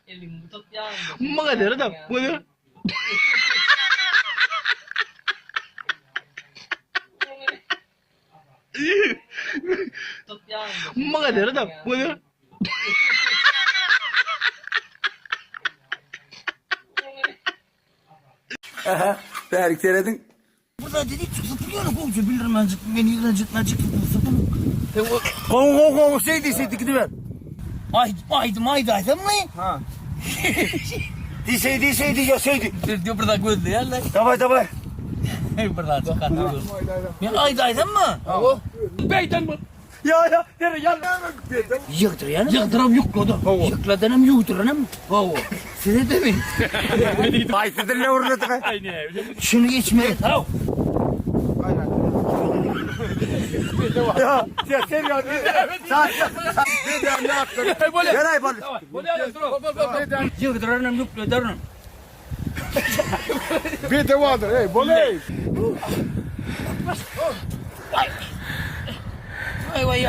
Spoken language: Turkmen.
Elini tutýan. Maňa seret ak, maňa seret. Tutýan. Maňa seret ak, maňa seret. Aha, bärik serediň. Burada dedi zıplıyor gowja bildirmänjik meni ýigrenjetmänjik zıpl. Gowy gowy gowy şeý diý şeý gidiber. Aý aýdym aýdaýsammy? Ha. Diý şeý diý şeý diý ýa şeý diý. Diýip bir zat gözleýärler. Daway daway. Bir zat çykardy. Men aýdaýsammy? Hawa. Beýden bu. Ýa ýa ýere ýa. Ýygdyrýan. Ýygdyram ýukladan. Ýukladanam ýuwduranam. Hawa. Size de mi? Haýsy dille öwrüldi? Şuny geçmeli. Haw. Ýa, sen sen ýa. Sen. Ýere bol. Ýygdyranam ýukladanam. Bedewadyr, ey, bol ey. Waý waý.